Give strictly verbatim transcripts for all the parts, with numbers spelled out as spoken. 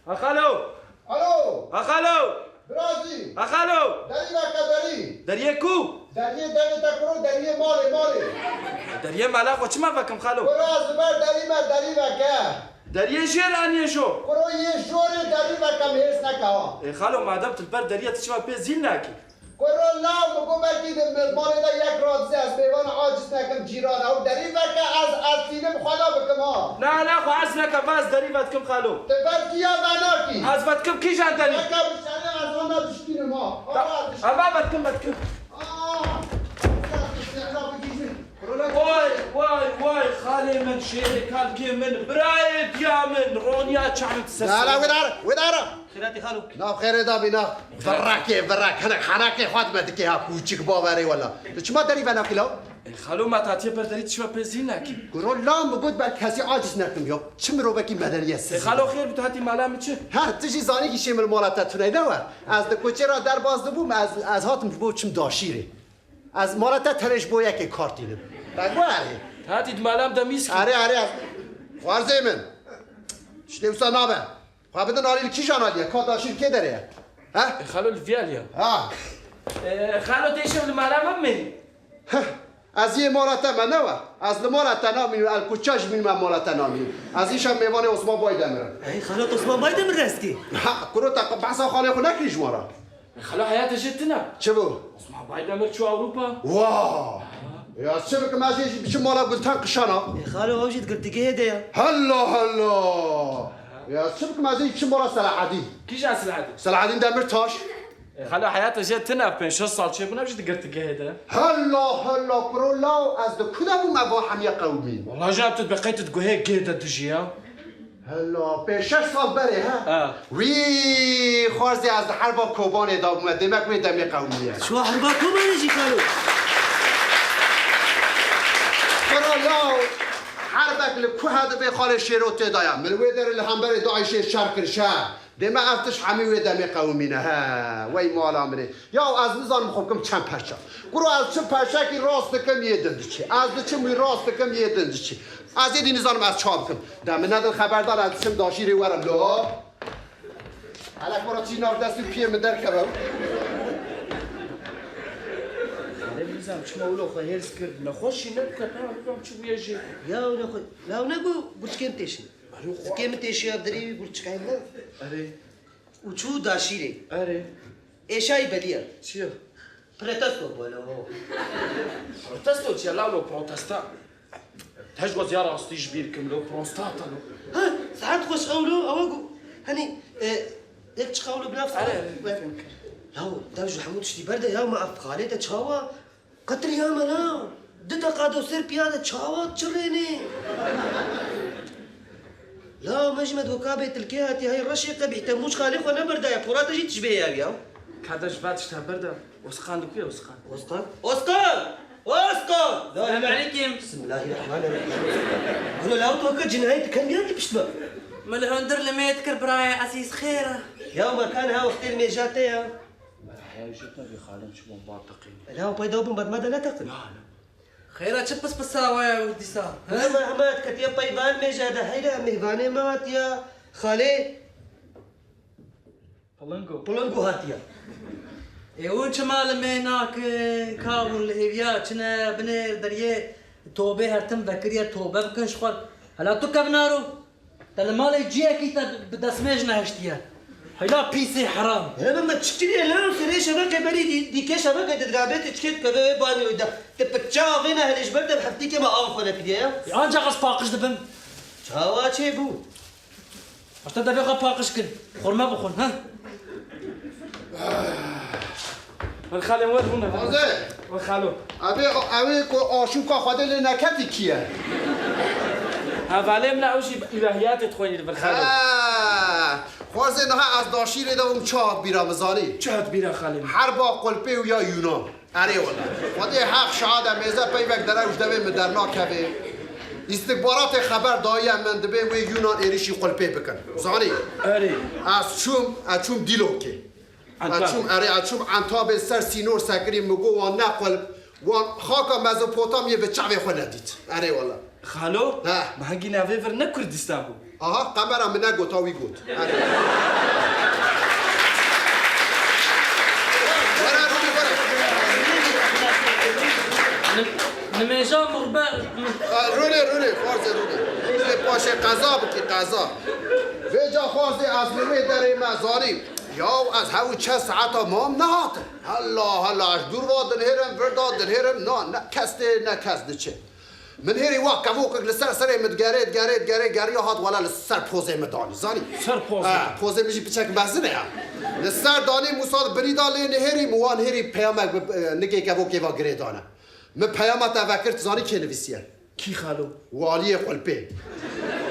Ha xalo! Alo! Ha xalo! Birazî! Ha xalo! Derî veke derî! Deriyê ku? Deriyê devê te kuro, deriyê malê, malê. Deriyê mala xwe çima vekim xalo? Kuro ez li ber derî me, derî veke. Deriyê jêr aniye jo? Kuro yê jorê derî veke, hêrs neke ha. Ê xalo, madem tu li ber deriya, tu çima pê zîl nakî? Kuro law, min got belkî di malê de yek radizê, ez mêvan aciz nekim cîran, ew derî veke, ez, ez tînim xwe da bikim ha. Na, na, xwe ez neke, va ez derî vedikim xalo. Tu belkî ya venakî. Ez vedikim kîjan derî? Veke bi şerê ez hana dişkînim ha. Ta-, Hana dişkînim. Eva vedikim, vedikim. Ah! Vay, vay, vay, xalê min, şêrê kalkê min, birayê diya min, roniya çamin ser. Dara, wê dara, wê dara. Xêratî xalo. Nav xêrê da bîna. Virekê, virek. Hinek henekê xwe dime dikê ha kûçik bawerê wela. Tu çima derî venakî law? Ê xalo, ma tatiye ber derî, tu çima pê zîl nakî? Kuro law, min got belkî kesî aciz nekim ya. Çi mirovekî medeniyetsiz. Ê xalo, xêr bû, tu hatî mala min çi? Ha, tu jî zanî kî şê min mala te tune ne we. Ez di koçê re derbas dibûm, ez, ez hatim ji bo çim daşîrê. Ez mala te tenê ji bo yekê kar tînim. Te got erê. Tu hatî di mala min de mîskî. Erê, erê, ez. Xwarzê min. Tiştê wisa nabe. Xwe bidin alî, li kîjan alî ye? Ka daşîr kê derê ye? He? E, xalo, li vî alî ye. Ha. E, xalo, tê şev li mala me bimênî? Heh. Ez yê mala te me ne we. Ez li mala te namînim, el kuça jî bînim, em mala te namînim. Ez îşev mêvanê Osman Baydemir im. Hey, xalo, tu Osman Baydemir dest kî? Ha, kuro te behsa xalê xwe nekirî ji wan re. Xalo, heyata jê tune. Çi bû? Osman Baydemir çû Ewropa. Wa! Ya çi bikim, ez jê biçim mala Gulten Qişana. E, xalo, ew jî di girtîgehê de ye. Hella, hella! Ya çi bikim, ez jê biçim mala Selahedîn. Kîjan Selahedîn? Selahedîn Demirtaş. E, xalo, heyata jê tune, pênc şeş sal çêbûne, ew jî di girtîgehê de. Hella, hella, kuro law, ez di ku de bûm, ev hemiye qewimîn? Wela jina tu bi qey tu di guhê gê de dijî ya. Hela, pênc şeş sal berê, he? Ha. Wî, xwarzê ez di herba Kobanê de bûme, demek wê demê qewimiye. Çawa herba Kobanê jî xalo? Kuro law, herbek li ku hedibe xalê Şêro tê de ye. Min wê derê li hemberê DAIŞê şer kir, şer. Dême ev tişt hemî wê demê qewimîne, he. Wey mala min ê. Ya ez nizanim xwe bikim çend perça. Kuro ez çi perçekî rast dikim yê din diçî. Ez diçim wî rast dikim yê din diçî. Ez êdî nizanim ez ça bikim. De min nedin xeberdar ez diçim daşîrê werim lo. Hele kuro çî nav dest û piyê min derkeve. Ê, nizanim çima wilo xwe hêrs kir. Nexweşî nedike, nizanim çi bûye jê. Ya wilo xwe, ya ne gu gurçikên têşin. Erê xwe. Dikê min têşiya dirê wî gurçikayê min. Erê. Û çû daşîrê. Erê. Êşayî beliya. Çi ye? Protesto bû lo. Protesto çi ye la lo protesta? Te ji ya rastî ji bîr kim lo prostata lo. Ha, saet xweş ew lo, ew gu-, hani, e, yek çiqa ew lo bila. Erê, erê, fêm kir. Ya, dev ji hemû tiştî berde ya, ma ev xalê te çawa? Qetriya me la, du deqa do ser piya de çawa çirênê? La me ji me doka bê tilkê hatiye, hey reşê qebîh, te mûç xalê xwe neberdaye, pora te jî tişbê ya ya. Kardeş, va tişta berda. Osqan li ku ye, Osqan? Osqan? Osqan! Osqan! Selam aleyküm. Bismillahirrahmanirrahim. Gelo la tu ka cinayet diken ya ki pişt be. Min li hundir li me dikir birayê ezîz xêr e. Ya me kan ha wextê li mêja te ya. Heya jê te vê xalên çi bomba teqînî. Ela, peyda bûn ber me de neteqin. Na, na. Xêra çi pis pisa waya wî dîsa, he? Hema, hema ketiye peyvan mêja de, heyra mêvanê me hatiya. Xalê. Pilingo. Pilingo hatiya. Ê, hûn çima li me nakin, ka hûn li hêviya çine, binêr deriyê tobê her tim vekiriye, tobe bikin ji xwe. Hela tu kevnaro. Te li malê ciyekî te bi destmêj nehiştiye. Heyla pîsê heram. He, min me çi kiriye lan? Serê şevekê berî dî-, dîkê şevekê didirabê, tu çikê dikeve wê banyoyê de. Tu piça avê nehêlê ji ber te bi heftîkê me av xwe nekiriye ya. Ê, ancak ez paqij dibim. Çawa çêbû? Heta devê xwe paqij kir. Xurme bixwin, ha? Vir xalê wer bûne. Azê. Vir xalo. Evê, evê ku aşûka Xwedê lê neketî kî ye? Hevalê min e, ew jî îlahiyatê dixwînî li vir xalo. Ha. Xwarzê niha ez daşîrê de bûm, çi hat bîra min zanî? Çi hat bîra xalê min? Herba Qulpê û ya Yûnan. Erê wele. Xwedê heq şahad e, mêze peyvek derew ji devê min dernakeve. Îstixbaratê xeber dayiye min, dibê wê Yûnan êrişî Qulpê bikin. Zanî? Erê. Ez çûm, ez çûm Dîlokê. Antab. Ez çûm, erê, ez çûm Entabê, ser sînor sekirî, min got wan ne Qulp, wan xaka Mezopotamyê bi çavê xwe nedît. Erê wele. Xalo, he. Me hingî navê vir ne Kurdistan bû. Aha, kamera min negot, ha wî got. Were, rûnê, were. Nim-, nimêja mixber. A, rûnê, rûnê, xwarzê rûnê. Rûnê paşê qeza bikî, qeza. Vêca xwarzê ez li wê derê me zanî. Yaw, ez hew çend saeta mam nehatim. Hela, hela, ez dûr va dinhêrim, vir da dinhêrim, na, ne kes tê, ne kes diçe. Min hêrî wa kevokek li ser serê min digerê, digerê, digerê, geriya hat wele li ser pozê min danî, zanî? Ser pozê? He, pozê min jî piçek mezin e ya. Li ser danî, min wisa di binî da lê nihêrî, min wan hêrî peyamek bi, e, nikê kevokê va girê dane. Min peyama te vekir, tu zanî kê nivîsiye? Kî xalo? Waliyê Xulpê.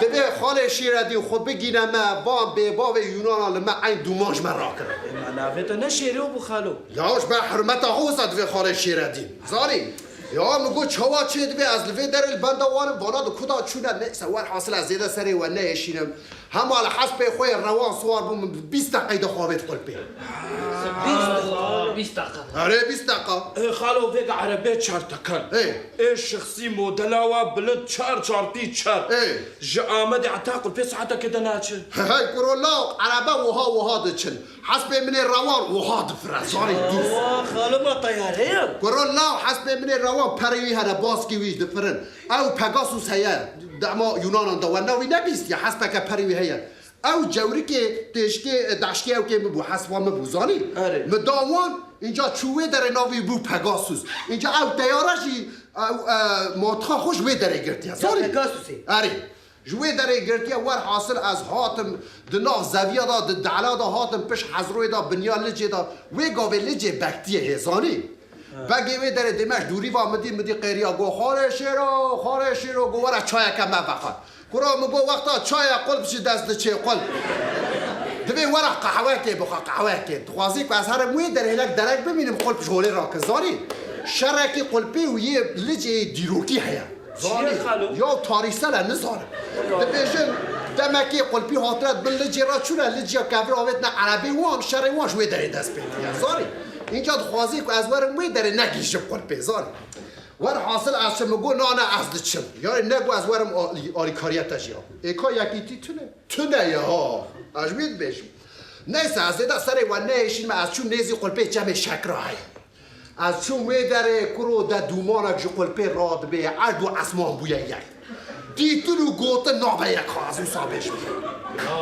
Divê xalê Şêredîn xwe bigîne me, van bêbavê Yunana li me eyn dûman ji me rakir. Ema navê te ne Şêrê bû xalo? Ya ji ber hurmeta xwe wisa divê xalê Şêredîn. Zanî? Ya min got çawa çê dibe, ez li vê derê li benda wan im, vana di kuda çûne, neyse, werhasil ez zêde serê we nehêşînim. Hema li hespê xwe yê rewan siwar bûm, min bi bîst deqeyê de xwe avêt Xulpê. Bîst deqa, bîst deqa. Erê, bîst deqa. Ê, xalo, vêga erebê çar tekan. Ê. Ê şexsî modela wa bilind çar çarpî çar. Ê. Ji Amedê heta Xulpê saetekê de naçin. Hey, kuro law, erebe wiha wiha diçin. Hespê min ê rewan wiha difire, zanî dûr. Wa, xalo, ma teyare ye? Kuro law, hespê min ê rewan perê wî hene, baskî wî jî difirin. Ew Pegasus heye, dema Yunanan de we navî nebîstiye, hespeke perê wî heye. Ew cewrikê têşkê, daşkê ewkê min bû, hespa min bû, zanî? Erê. Min da wan, înca çû wê derê navî bû Pegasus. Înca ew teyare jî, ew, e, mantiqa xwe ji wê derê girtiye, zanî? Pegasusê. Erê. Ji wê derê girtiye, werhasil ez hatim di nav zeviya de, di dehla de hatim pişt Hezroyê de, binya Licê de. Wê gavê Licê bektiyê hê, zanî? Begê wê derê dê me ji dûrî va min dî, min dî qêriya, go, "Xalê Şêro, Xalê Şêro", go, "Were çayeke me vexe." Kuro min go, "Wexta çaya qulp ji dest diçê qulp. Divê were qehwekê bixe, qehwekê." Dixwazî ku ez herim wê derê hinek derek bimînim, qulp ji holê rakin, zanî? Şerekî Xulpê û yê Licê yê dîrokî heye. Zanî? Çi ye xalo? Ya tarîsel e, nizanim. Dibêjin, demekê Xulpî hatine di bin Licê re çûne, Licê ya kevir avêtine erebê wan, şerê wan ji wê derê dest pê kiriye. Zanî? Înca dixwazî ku ez werim wê derê negihîjim Xulpê, zanî? Werhasil ez çim, min got, "Na, na, ez diçim." Yarê nego ez werim a-, alîkariya te jî ya. Ê ka yekîtî tune? Tune ya ha. Ez ji wê dibêjim. Neyse, ez zêde serê we nehêşînme, ez çûm nêzî Xulpê çemê Şekra heye. Ez çûm wê derê, kuro de dûmanek ji Xulpê radibe, erd û esman bûye yek. Dîtin û gotin nabe yek, ha ez wisa bêjim.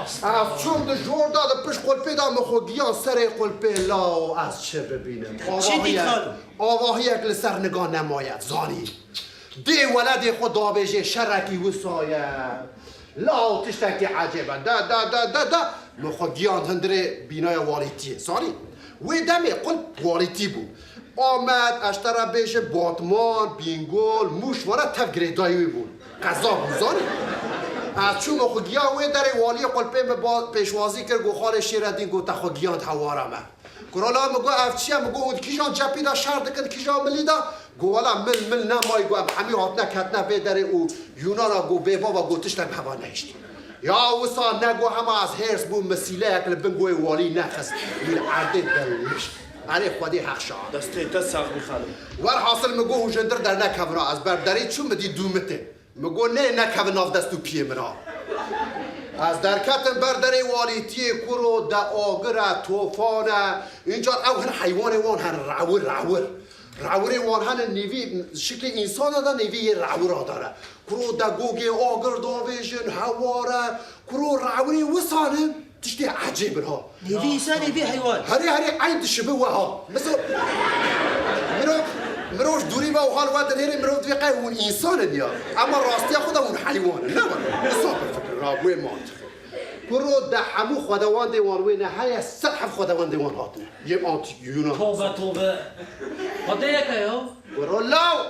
Ez çûm di jor de, di pişt Xulpê de min xwe giyan serê Xulpê, law ez çi bibînim? Çi dît xalo? Avahiyek li ser niga nemaye, zanî. Dê weledê xwe dabêjê şerekî wisa ye. Law tiştekî ecêb e. De, de, de, de, de. Min xwe giyand hundirê bînaya walîtiyê. Zanî? Wê demê qulp walîtî bû. Amed, ez ji te re bêjim, Batman, Bîngol, Mûş, vana tev girêdayî wî bûn. Qeza bûn, zanî? Ez çûm min xwe giya wê derê, waliyê Xulpê min ba-, pêşwazî kir, got, "Xalê Şêredîn, got, te xwe giyand hewara me." Kuro la min got, "Ev çi ye?" Min got, "Hûn di kîjan cepî de şer dikin, di kîjan milî de?" Got, "Wela mil, mil nemayî." Got, "Em hemî hatine ketine vê derê û Yunana got bê bava got tiştek bi heva nehiştî." Ya wisa nego hema ez hêrs bûm, min sîleyek li bin goyê walî nexist. Wî li erdê dilmiş. Erê Xwedê heq şa. Destê te sax bî xalo. Werhasil min got, "Hûn ji hundir dernekevin ha." Ez ber derê çûm, min dî dû mitê. Min got, "Nê, nekevin nav dest û piyê min ha." Ez derketim ber derê walîtiyê, kuro de agir e, tofan e. Încar ew hin heywanê wan hen rewir, rewir. Rewirê wan hene nêvî şiklê însan e de nêvî yê rewira de ne. Kuro de gogê agir davêjin, hewar e. Kuro rewirê wisa ne. Tiştê ecêb in ha. Nêvî însan, nêvî heywan. Herê, herê eyn dişibi we ha. Mesela, mirov, mirov ji dûrî ve û hal we dinêrê, mirov divê qey hûn însan in ya. Ema rastiya xwe de hûn heywan in. Ne were? Wisa bifikir, ha, wê mantiqê. Kuro de hemû xwedewandê wan wê ne heye, sed heb xwedewandê wan hatine. Yê antik Yunan. Tobe, tobe. Xwedê yek e ya. Kuro law!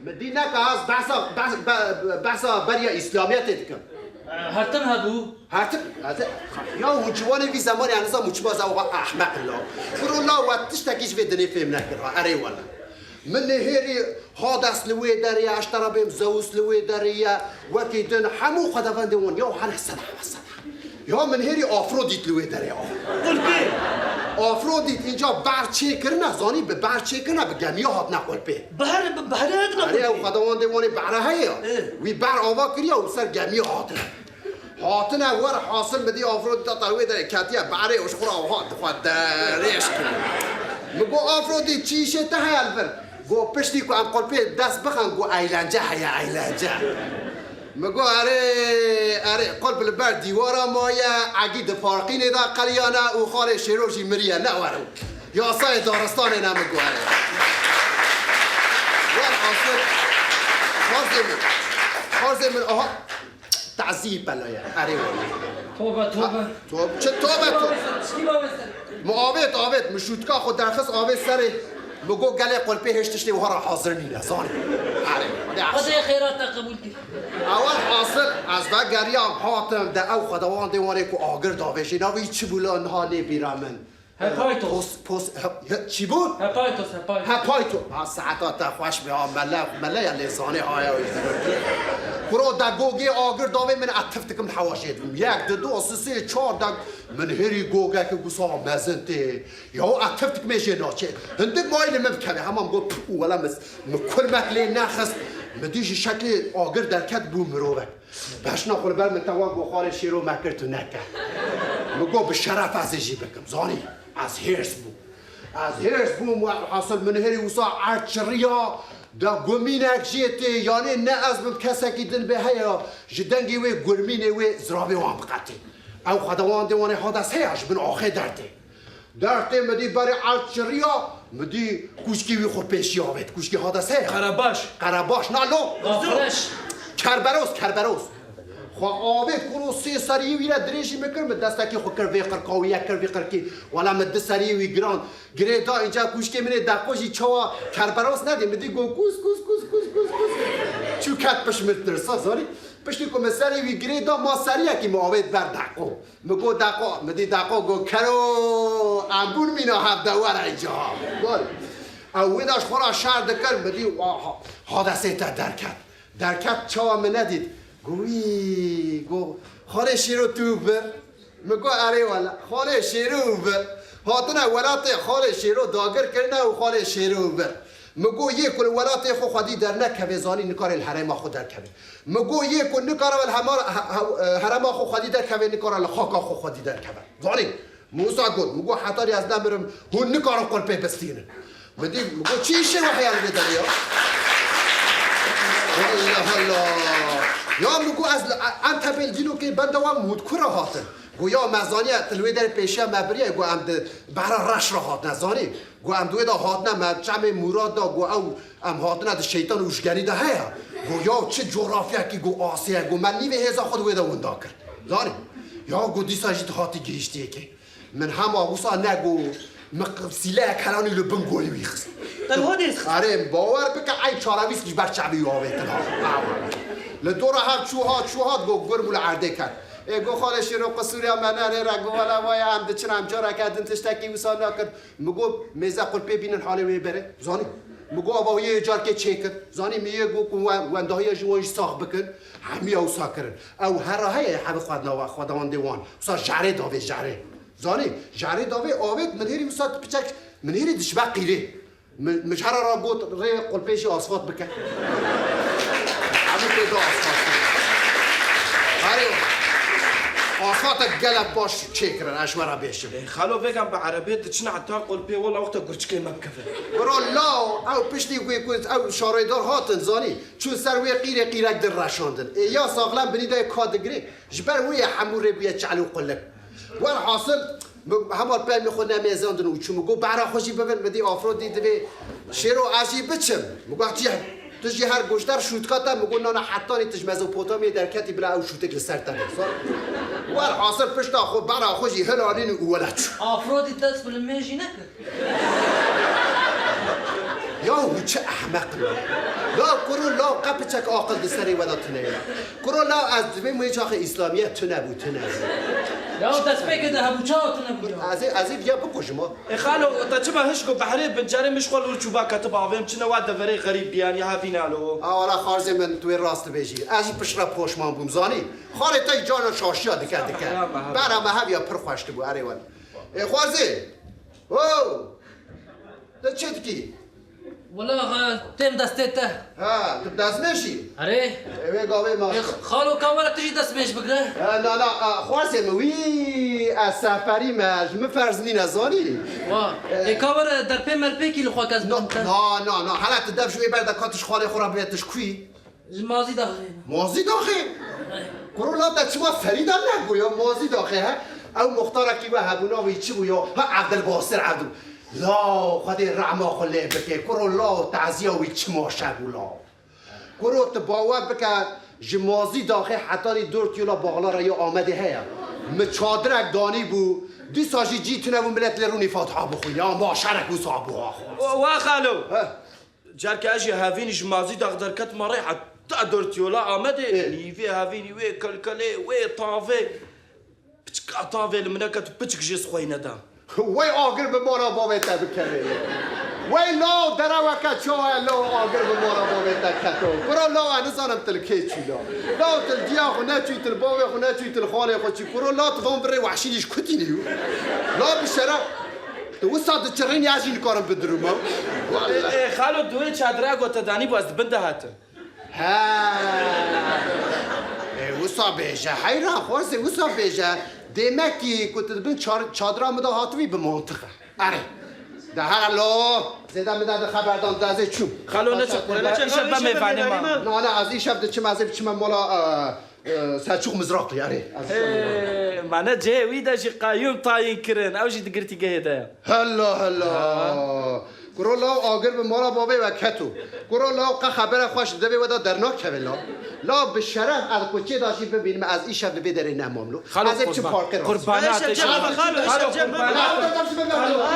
Min dî neka ez behsa, behs-, be-, behsa beriya Îslamiyetê dikim. Her tim hebû. Her tim, ez ê, ya hûn ciwanê vî zemanê, ez nizam hûn çima ez ew ehmeq in la. Kuro la we tiştekî ji vê dinê fêm nekir ha, erê wele. Min nihêrî Hades li wê derê ye, ez ji te re bêm Zeus li wê derê ye, wekî din hemû xwedevendê wan ya hene sed hebe sed. Ya min hêrî Afrodît li wê derê ya. Qulpê. Afrodît înca ber çêkirine, zanî bi ber çêkirine, bi gemiya hatine Qulpê. Behr, bi behrê hatine Qulpê. Erê, ew xwedawandê wan ê behre heye ya. Ê. Wî behr ava kiriya û ser gemiya hatine. Hatine wer hasil mi dî Afrodîta te wê derê ketiye, berê û ji xwe re wiha dixwe derêj kir. Mi got, "Afrodît, çi îşê te heye li vir?" Got, "Piştî ku em qulpê dest bixin, got, eylence heye, eylence." Mi got, "Erê, erê, qulp li ber dîwara maye, egî di parqînê de qeliyane û xalê Şêro jî miriye, ne were." Yasayê daristanê ne, mi got, erê. Wer hasil, xarzê min, xarzê min, aha, tazî pelaye, erê were. Tobe, tobe. Tobe, çi tobe, tobe? Çi bavê ser? Mi avêt, avêt, mi şûtka xwe derxist avê serê. Mi got, "Gelê qulpê hêj tiştê wiha re hazir nîne, zanî." Erê, were. Xwedê xêra te qebûl kir. Ewel hasil, ez vegeriyam, hatim, de ew xwedawandê wan ê ku agir davêjî, navê çi bû la niha nê bîra min. Hepaytos. Pos, pos, he, he, çi bû? Hepaytos, hepaytos. Hepayto. Ha, saeta te xweş be, ha, mele, mele ya lêzanê haya o. Kuro da gogê agir davê min, etif dikim hewa jê dikim. Yek, di, du, sê, sê, çar da min hêrî gogeke gusa mezin tê. Ya o etif dikmê jê naçê. Hindik mayî li min bikeve. Hema min got, "Pû, wela min, min kulmek lê nexist." Mi dî ji şeklê agir derket bû mirovek. Beşna xwe li ber min te wan got, "Xalê Şêro me kir tu neke." Min got, "Bi şeref ez ê jî bikim." Zanî, ez hêrs bûm. Ez hêrs bûm, we hasil min hêrî wisa erd çiriya, da gumînek jê tê, yanê ne ez bim kesekî din bê heye, ji dengê wê gurmînê wê ziravê wan biqetî. Ew xwedawandê wan ê Hades heye, ji bin axê dertê. Dertê mi dî berê erd çiriya, mi dî kûşkê wî xwe pêşiya avêt. Kûşkê Hades heye? Qerebaş. Qerebaş, na lo. Afreş. Kerberos, Kerberos. Xwe avêt kuro sê seriyê wî re dirêjî min kir, mi destekî xwe kir vê qirka, wî yek kir vî qirkî. Wela mi di seriyê wî giran. Girê da, înca kûşkê min ê deqo jî çawa Kerberos nedî, mi dî got, "Kûs, kûs, kûs." Çû ket pişt min tirsa, zanî. Piştî ku min serê wî girê da, ma seriyekî mi avêt ber deqo. Mi got, "Deqo", mi dî deqo got, "Kero, em bûn mîna hevde, were îca." Got, ew wê de ji xwe re şer dikir, mi dî, wa, ha, Hadesê te derket. Derket çawa min nedît. Got, "Wî", got, "Xalê Şêro tu bir?" Mi got, "Erê wele, Xalê Şêro û bir. Hatine welatê Xalê Şêro dagir kirine û Xalê Şêro û bir." Mi got, "Yê ku li welatê xwe xwedî dernekeve, zanî nikare li herêma xwe derkeve." Mi got, "Yê ku nikare li hema-, he-, he-, herêma xwe xwedî derkeve, nikare li xaka xwe xwedî derkeve." Zanî, mi wisa got, mi got, "Hetanî ez nemirim, hûn nikarin qulpê bistînin." Mi dî, mi got, "Çi îşê we heye li vê derê ya?" Allah Allah. Ya mi got, "Ez li, e, em tepêl dînokê benda wan mûtkura hatin." Got, "Ya me zaniye, tu li wê derê pêşiya me biriye." Got, "Em di behra reş re hatine, zanî." Got, "Em di wê de hatine, me çemê Mûrad da." Got, "Ew, em hatine di şeytan û jgenî de heye." Got, "Ya çi cografyekî?" Got, "Asê ye." Got, "Me nîvê hêza xwe di wê de winda kir. Zanî? Ya got, "Dîsa jî tu hatî gihîştiyê kê." Min hema wisa ne got, min q-, sîleyek helanî li bin gorî wî xist. Te wiha dê xist? Erê, bawer bike, ey çaravîst ji ber çavî wî avêtin ha. Li dora hev çû hat, çû hat, got, gurm û li erdê ket. Ê, got, "Xalê Şêro, qisûriya me ne rê re." Got, "Wele vaye, em diçin, em careke din tiştekî wisa nakin." Mi got, "Mêze qulpê bînin halê wê berê." Zanî? Mi got, "Ava yê carkê çêkir." Zanî, mi yê got ku we-, wendahiya ji wan jî sax bikin. Hemiya wisa kirin. Ew herra heye, hevî xwednawa-, xwedawandê wan. Wisa jarê davê, jarê. Zanî, jarê davê avêt, min hêrî wisa piçek, min hêrî dişibe qîrê. Min, min ji hera ra got, "Rê qulpê jî asfalt bike." Hemû pê da asfalt kirin. Erê, asfaltek gelek baş çêkirin, ez ji we re bêjim. Ê, xalo, vêgan bi erebê diçin heta qulpê, wela wexta gurçikê me bikeve. Bira law, ew piştî wê ku ew şarêdar hatin, zanî, çûn ser wê qîrê, qîrek din reşandin. Ê, ya saxlem binî de ka digirê, ji ber wê ye hemû rê bûye çel û qulik. Werhasil, mi hema pemê xwe nemêzandin û çû. Mi got, "Behra xwe jî bibin." Mi dî Afrodît divê, "Şêro, ez jî biçim." Mi got, "Çi ye? Tu jî her goşdar şûtka te." Mi got, "Na, na, hetanî tu ji Mezopotamyê derketî, bila ew şûtik li ser te be." Werhasil pişta xwe, behra xwe jî hilanîn û wele çû. Afrodît dest bi limê jî nekir. Ya hû çi ehmeq in. La kuro, la qe piçek aqil di serê we de tune ye. Kuro, la ez divêm wê çaxê îslamiyet tune bû, tune bû. Ya destpêkê de hebû, çawa tune bû ya? Ez ê, ez ê viya bikujim ha. E xalo, te çima hiş got behrê bin, carê min ji xwe li wir çûba ketiba avê, em çine wa deverê xerîb biyan ya hevîna lo. A wala xarzê min, tu wê rast dibêjî. Ez jî piştre poşman bûm, zanî. Xalê te carna şaşiya dike, dike. Ya me hev. Bera me hev ya pir xweş dibû, erê wele. E xwarzê. Ho! Te çi dikî? Wela, e, têm destê te. Ha, tu destmêşî? Erê. Ê, wê gavê ma. Ê, xalo, ka were tu jî destmêş bigre. Ha, na, na, a, xwezê min wî, ez seferî me, ji min ferz nîne, zanî. Wa, E, ê, ka were derpê merpêkî li xwe kes Na, bidim te. na, na, na, hele tu dev ji wê ber de ka tu ji xalê xwe re bivê tu ji kû yî? Ji Mazî daxê. Mazî daxê? Kuro la te çima serî de negoya Mazî daxê he? Ew muxtarekî we hebû navê çi bû ya? Ha, Evdil Basir Evdil. La Xwedê rehma xwe lê bike. Kuro la teziya wî çima şer bû la. Kuro tu bawer bike ji Mazî daxê hetanî dort yola Baxlara ya Amedê heye. Min çadirek danî bû. Dîsa jî cî tune bû millet lê rûnî Fatiha bixwîne. Ya ma şerek wisa bû ha xwe. Wa xalo. He. Carke ez jî hevînî ji Mazî dax derketma rê heta dort yola Amedê, Ê. Nîvê hevînî wê kelkelê, wê tavê. Piçika tavê li min neket û piçik jê xwey neda. Wey agir bi mala bavê te bikevê. Wey law dereweke çawa ye law agir bi mala bavê te keto. Kuro law ez nizanim tu li kê çû law. Law tu li diya xwe neçûyî, tu li bavê xwe neçûyî, tu li xalê xwe çûyî. Kuro law tu van birê wehşînî ji kutî nîyo. Law bi şeref. Tu wisa diçirînî ez jî nikarim bidirûme. Ê, ê, xalo, di wê çadira ku te danî bû ez di bin de hatim. He. Ê, wisa bêje. Heyra, xwezê wisa bêje. Dêmekî ku tu di bin çar-, çadira min de hativî bi mantiq e. Erê. De helo. Zêde min de di xeberdan de ez ê çûm. Xalo, neçe qure, neçe, îşev be mêvanê ma. Na, na, ez îşev diçim, ez ê biçime mala, e, Selçuk Mizraqlî, erê. Ê, me ne cihê wî de jî qeyûm tayîn kirin, ew jî di girtîgehê de ye. Hela, hela. Ha. Kuro law agir bi mala bavê we keto. Kuro law qe xebera xweş li devê we de dernakeve law. Law bi şeref ez koçê de jî bibînim, ez îşev li vê derê nemam lo. Xalo, ez ê biçim parkê re. Qurbana te. Xalo, xalo, xalo, qurbana.